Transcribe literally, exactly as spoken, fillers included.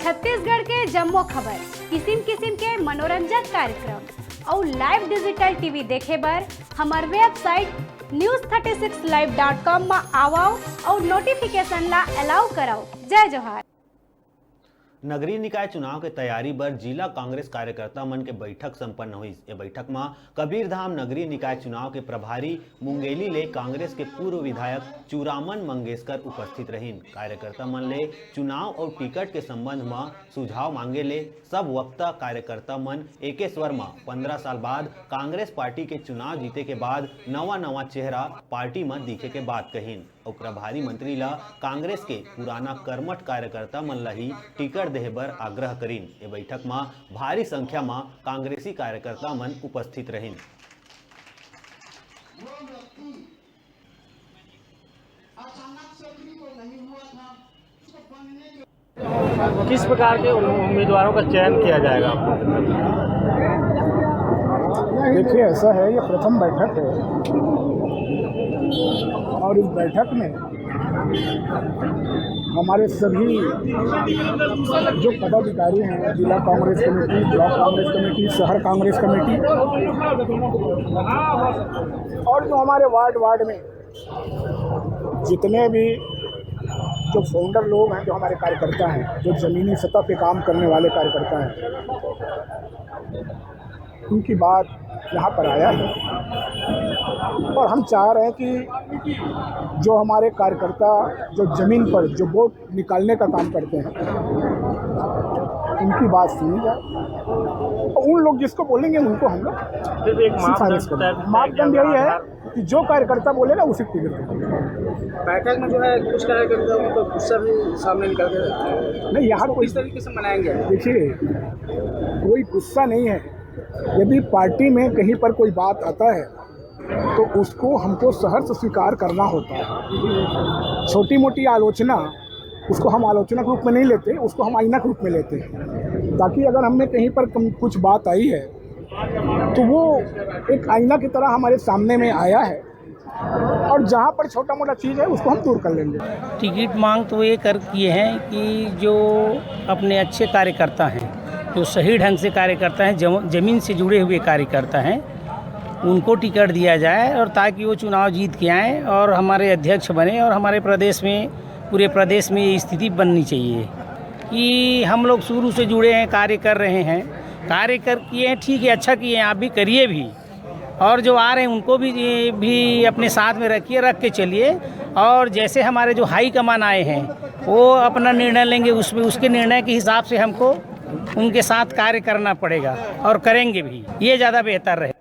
छत्तीसगढ़ के जम्मो खबर, किसिम किसिम के मनोरंजक कार्यक्रम अउ live digital T V देखे बर हमर website news thirty six live dot com म आवव अउ notification ला allow करव। जय जोहार। नगरीय निकाय चुनाव के तैयारी बर जिला कांग्रेस कार्यकर्ता मन के बैठक संपन्न होइस। ए बैठक म कबीरधाम नगरीय निकाय चुनाव के प्रभारी मुंगेली ले कांग्रेस के पूर्व विधायक चुरामन मंगेशकर उपस्थित रहिन। कार्यकर्ता मन ले चुनाव अउ टिकट के संबंध म सुझाव मांगे ले सब वक्ता कार्यकर्ता मन एके स्वर म पंद्रह साल बाद कांग्रेस पार्टी के चुनाव जीते के बाद नवा नवा चेहरा पार्टी म दिखे के बात कहिन। अउ प्रभारी मंत्री ल कांग्रेस के पुराना कर्मठ कार्यकर्ता मन ल ही टिकट देहे बर आग्रह करिन। ए बैठक म भारी संख्या म कांग्रेसी कार्यकर्ता मन उपस्थित रहिन। किस प्रकार के उम्मीदवारों का चयन किया जाएगा? देखिए, ऐसा है, ये प्रथम बैठक है और इस बैठक में हमारे सभी जो पदाधिकारी हैं, जिला Congress committee, block Congress committee, शहर कांग्रेस कमेटी और जो हमारे वार्ड वार्ड में जितने भी जो फाउंडर लोग हैं, जो हमारे कार्यकर्ता हैं, जो ज़मीनी सतह पे काम करने वाले कार्यकर्ता हैं, उनकी बात यहाँ पर आया है और हम चाह रहे हैं कि जो हमारे कार्यकर्ता जो ज़मीन पर जो वोट निकालने का काम करते हैं, उनकी बात सुनी जाए। और उन लोग जिसको बोलेंगे, उनको हम लोग सिर्फ एक सिफारिश मापदंड करेंगे। तय, तय मापदंड किया यही है आधार कि जो कार्यकर्ता बोलेगा, उसी को टिकट देंगे। बैठक में जो है, कुछ कार्यकर्ताओं को गुस्सा भी सामने निकल के नहीं, यहाँ तो कोई किस तरीके से मनाएंगे? देखिए, कोई गुस्सा नहीं है। यदि पार्टी में कहीं पर कोई बात आता है, तो उसको हमको सहर्ष स्वीकार करना होता है। छोटी मोटी आलोचना, उसको हम आलोचना के रूप में नहीं लेते, उसको हम आईना के रूप में लेते हैं, ताकि अगर हमें कहीं पर कम, कुछ बात आई है, तो वो एक आईना की तरह हमारे सामने में आया है और जहाँ पर छोटा मोटा चीज़ है, उसको हम दूर कर लेंगे। टिकट मांग तो ये कर किए हैं कि जो अपने अच्छे कार्यकर्ता हैं, जो सही ढंग से कार्यकर्ता हैं, जम-, जमीन से जुड़े हुए कार्यकर्ता हैं, उनको टिकट दिया जाए और ताकि वो चुनाव जीत के आएँ और हमारे अध्यक्ष बने। और हमारे प्रदेश में, पूरे प्रदेश में ये स्थिति बननी चाहिए कि हम लोग शुरू से जुड़े हैं, कार्य कर रहे हैं, कार्य कर किए हैं, ठीक है, अच्छा किए हैं, आप भी करिए भी। और जो आ रहे हैं, उनको भी, भी अपने साथ में रखिए, रख के चलिए। और जैसे हमारे जो हाई कमान आए हैं, वो अपना निर्णय लेंगे, उसमें, उसके निर्णय के हिसाब से हमको उनके साथ कार्य करना पड़ेगा और करेंगे भी, ये ज़्यादा बेहतर रहे।